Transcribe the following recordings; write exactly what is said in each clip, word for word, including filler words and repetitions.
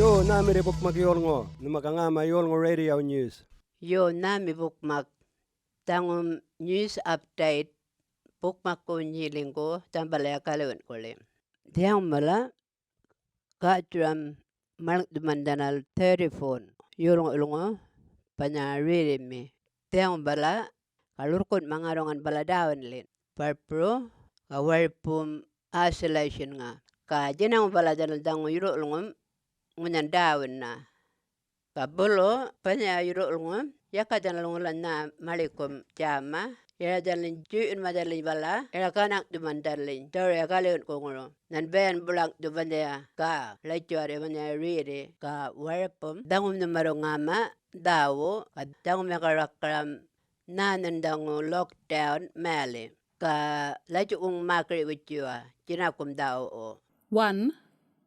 Yo, nhämirri bukmak yolŋu, nhuma ga ŋäma yolŋu radio news. Yo, nhämi bukmak, dhaŋum news update bukmakku nyiliŋgu dhambalaya galiwin'kuḻi. Dhiyaŋum bala ga'thuram maḻŋ'thuman dhanal thirty-four yolŋu-yulŋu banha rerrimi. Dhiyaŋum bala ga ḻurrkun'ma ŋarruŋan bala dhäwinli, purpuru ga waripum isolation-ŋa. Ga djinaŋum bala dhanal dhaŋu yurru-yulŋum ŋunhan dhäwinna. Ga bulu banhaya yurru-yulŋu yaka dhanal ŋula nhä maḻikum djäma, yara dhanaliny djuy'yunma dhanaliny bala, yara gänaŋ'thuman dhanaliny dhurrwaya galiwin'kuŋuru. Nhan bayan bulaŋ'thu banhaya ga ḻatjuwarr'yu banhaya rerri ga waripum dhaŋum nhumarru ŋäma dhäwu, ga dhaŋum yaka rakaram nhänhan dhaŋu lockdown mayali, ga latju'kuŋ mäkiri'witjuwa djinakum dhäwu'wu. Wan,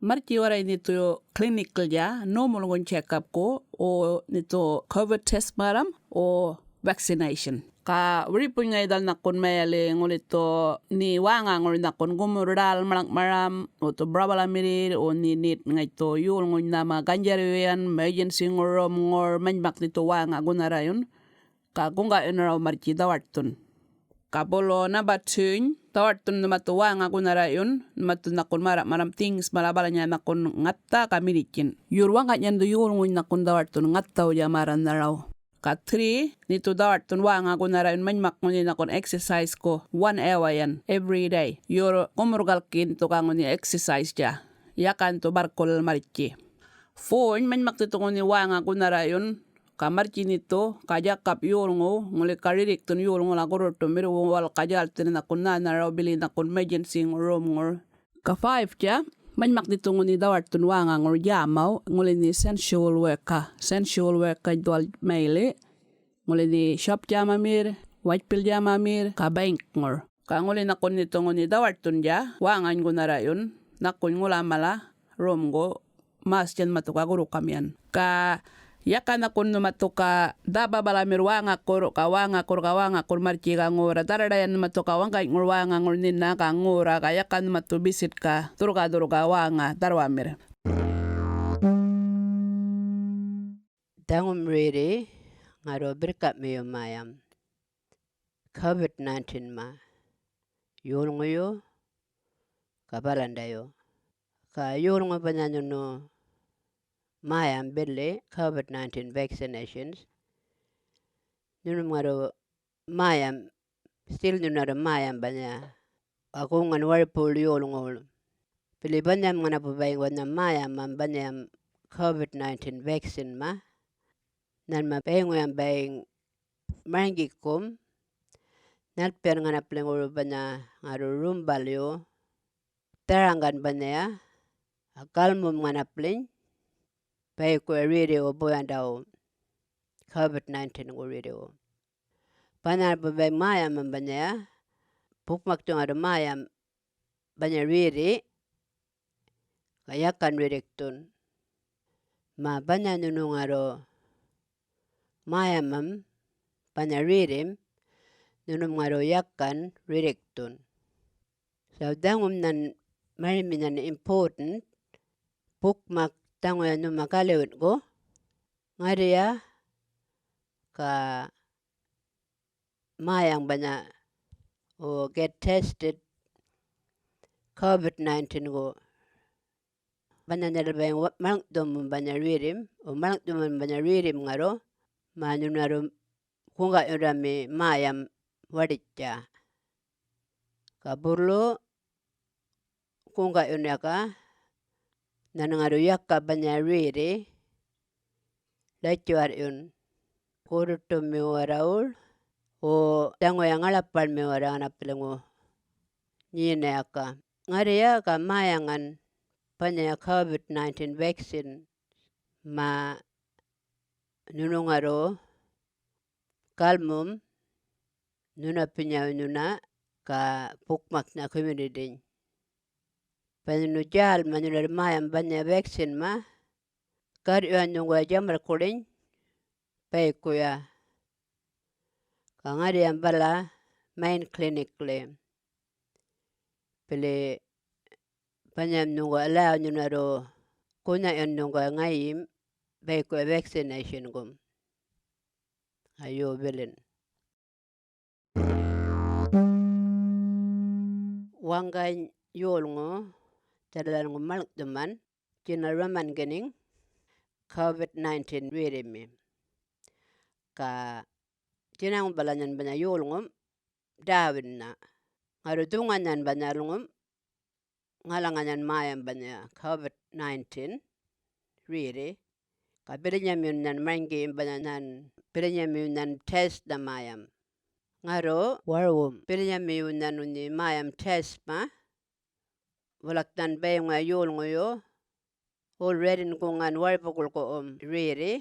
marrtji warray nhe thu clinical-dja, normal-ŋuny check-up-ku, o nhe thu covid test märram, o vaccination. Ga wiripuny ŋayi dhanal nhakun mayali ŋuli thu nhe wäŋaŋur nhakun gumurr ḏäl maḻŋ'maram, o thu brawalamirri, o nhe nit ŋayi thu yolŋuny nhäma ganydjarrwiyan, emergency-ŋur, room-ŋur, manymaknhi thu wäŋa gunarrayun. Ga guŋga'yunaraw marrtji dhawaṯthun. Ga bulu number two-ny, dhawaṯthun nhuma thu wäŋa gunarrayun, nhuma thu nhakun märra'-, märraꞌmaram things mala balanya nhakun ŋatha ga mirritjin. Yurr waŋganyandhu yolŋuny nhakun dhawaṯthun ŋathawdja märranharaw. Ga three, nhe thu dhawaṯthun wäŋa gunarrayun manymak ŋunhi nhakun exercise-ku one hour yan every day. Yurr gumurr-galkin thu ga ŋunhi exercise-dja. Yakan thu barrkulil marrtji. Four-ny, manymak nhe thu ŋunhi wäŋa gunarrayun, ga marrtji nhe thu, ga djakap yolŋuw, ŋuli ga rirrikthun yolŋula gurruṯumirr, walal ga djälthin nhakun nhänharaw bili nhakun emergency-ŋur, room-ŋur. Ga five-dja, manymak nhe thu ŋunhi dhawaṯthun wäŋaŋur djämaw, ŋuli nhe sensual worker, sensual worker dhuwal mayli, ŋuli nhe shop-djämamirr, watjpil-djämamirr, ga bank-ŋur. Ga ŋuli nhakun nhe thu ŋunhi dhawaṯthundja wäŋany gunarrayun, nhakuny ŋula mala, room-gu, mass-tjan mathu ga gurrukamyan. Ga yaka nhakun nhuma thu ga dhaba-balamirr wäŋakurr, ga wäŋakurr, ga wäŋakurr marrtji ga ŋorra dharraḏayan nhuma thu ga waŋganyŋur wäŋaŋur nhina ga ŋorra, ga yaka nhuma thu bisit ga dhurrga-dhurrga wäŋa dharrwamirr. Dhaŋum rerri ŋarru birrka'miyu mäyam covid nineteen-ma, yolŋuyu ga balandayu. Ga yolŋu banha nhunu mäyam billi covid nineteen vaccinations, nhunum ŋarru mäyam, still nhunu ŋarru mäyam banha, ga guŋan waripul yolŋuwul. Bili banham ŋanapu bayiŋ banha mäyamam banhayam covid nineteen vaccine-ma, nhanma bayiŋuyam bayiŋ marŋgikum, nhalpiyan ŋanapiliŋuru banha ŋarru rumbalyu dharaŋgan banhaya, ga galmum ŋanapiliny bayikuya rerriwu buyandawu, covid nineteen-gu rerriwu. Banha ŋarru bayiŋ mäyamam banhaya, bukmakthu ŋarru mäyam banha rerri, ga yakan rirrikthun. Mä banha nhunu ŋarru mäyamam banha rerrim, nhunum ŋarru yakan rirrikthun. So dhaŋum nhan marimi nhan important, bukmak dhaŋuya nhuma galiwin'ku, ŋarriya ga mäyaŋ banha, wo get tested covid nineteen-gu. Banha dhanal bayiŋ wa-, maḻŋ'thumum banha rerrim, wo maḻŋ'thumum banha rerrim ŋarru, mä nhunu ŋarru guŋga'yurrami mäyam waḏitjtja. Ga burrlu guŋga'yun yaka, nhan ŋarru yaka banha rerri latjuwarr'yun, gurruṯumiw warrawuḻ, wo dhaŋuya ŋaḻapaḻmiw warra ŋanapiliŋu nyena yaka. Ŋarriya ga mäyaŋan banhaya covid nineteen vaccine, mä nhunu ŋarru galmum, nhunapinyaw nhuna, ga bukmaknha community-ny. Banha nhunu djälma nhunarr mäyam banha vaccine-ma, garr'yuwan nhuŋguya djamarrkuḻiny bayikuya. Ga ŋarriyam bala main clinic-li. Bili banhayam nhuŋgu allow-nyin ŋarru gunha'yun nhuŋga ŋayim bayikuya vaccination-gum. Ga yo bilin. Waŋgany yolŋu dhanalanŋu maḻŋ'thuman djinal raman giniŋ COVID nineteen rerrimi. Ga djinaŋu bala nhan banha yolŋum ḏäwinna, ŋarru dhuŋanhan banha yolŋum ŋalaŋanyan mäyam banha COVID nineteen rerri, ga bilanyamiyun nhan marŋgiyim banha nhan bilanyamiyun nhan test-na mäyam. Ŋarru warwum bilanyamiyun nhan ŋunhi mäyam test-ma, walak nhan bayiŋuya yolŋuyu already-n guŋan warpu-guḻkuwum rerri,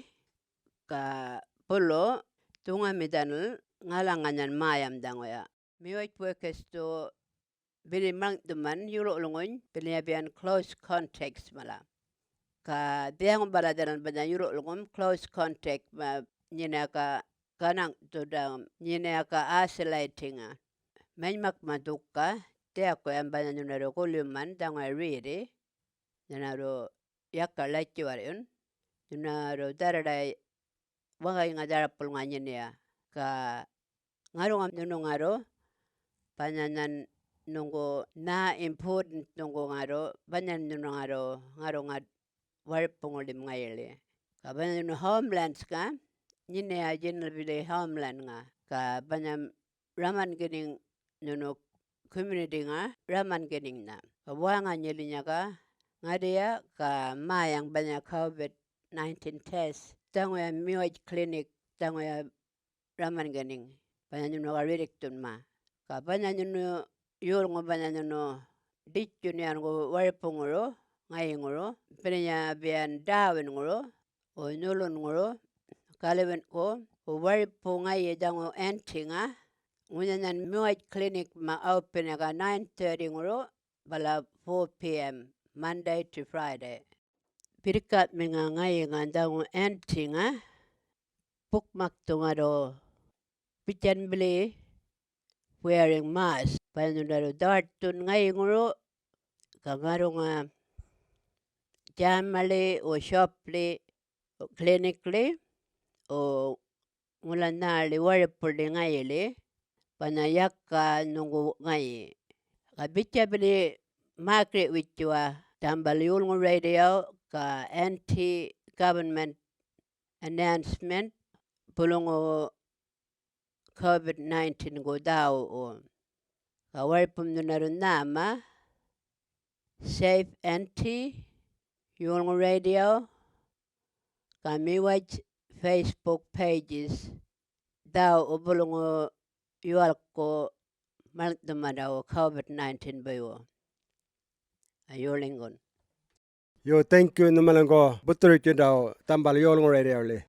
ga bulu dhuŋami dhanal ŋalaŋanyan mäyam dhaŋuya. Miwatjpuwakasthu bili maḻŋ'thuman yululŋuny bilanya biyan close contacts mala. Ga dhiyaŋu bala dhanal banha yululŋum close contact-ma, nyin yaka ganaŋ'thu ḏäwum, nyin yaka isolating-a. Manymakma dhuka dhiyakuyam banha nhunaru gulyuman dhaŋuya rerri, nhunaru yaka ḻatjuwarr'yun, nhunaru dharrꞌḏay waŋganyŋa dharapulŋa nyiniya. Ga ŋarruŋam nhunu ŋarru banha nhan nhuŋgu nhä important nhuŋgu ŋarru, banhan nhunu ŋarru, ŋarru ŋat warpuŋuḻim ŋayiḻi. Ga banha nhunu Homelands-ŋa, nyiniya djinal bili Homeland-ŋa, ga banham raman giniŋ nhunu community-ŋa raman giniŋnha. Ga wäŋanyilinyaka ŋadiyaka mäyaŋ banha COVID nineteen test dhaŋuya Miwatj Clinic dhaŋuya raman giniŋ, banha nhunu ga rirrikthunma. Ga banha nhunu yolŋu banha nhunu ḏitjun yängu warpuŋuru ŋayiŋuru, bilanya biyan ḏäwinŋuru, wo nhulunŋuru, galiwin'ku, wo warpu ŋayi dhaŋu anti-ŋa, ŋunha nhan Miwatj Clinic-ma open yaka nine thirty-ŋuru bala four P M, Monday to Friday. Birrka'miŋa ŋayiŋa dhaŋu anti-ŋa, bukmakthu ŋarru bitjan bili wearing mask, banha nhunu ŋarru dhawaṯthun ŋayiŋuru, ga ŋarruŋa djämaḻi wo shopli, clinic-ḻi, wo ŋula nhäḻi warpuḻi ŋayiḻi, banha yaka nhuŋgu ŋayi. Ga bitja bili mäkiri'witjuwa Tambal Yolŋu Radio ga anti-government announcement buluŋu COVID nineteen-gu dhäwuwu. Ga warpum nhunarun nhäma, Safe Anti, Yolŋu Radio, ga Miwatj Facebook pages, dhäwuwu buluŋu yuwalkku maḻŋ'thumadawu COVID nineteen buywu. Ga yolŋuŋgun. Yo, thank you nhumaliŋgu buthurutjindaw Tambal Yolŋu Radio-ḻi.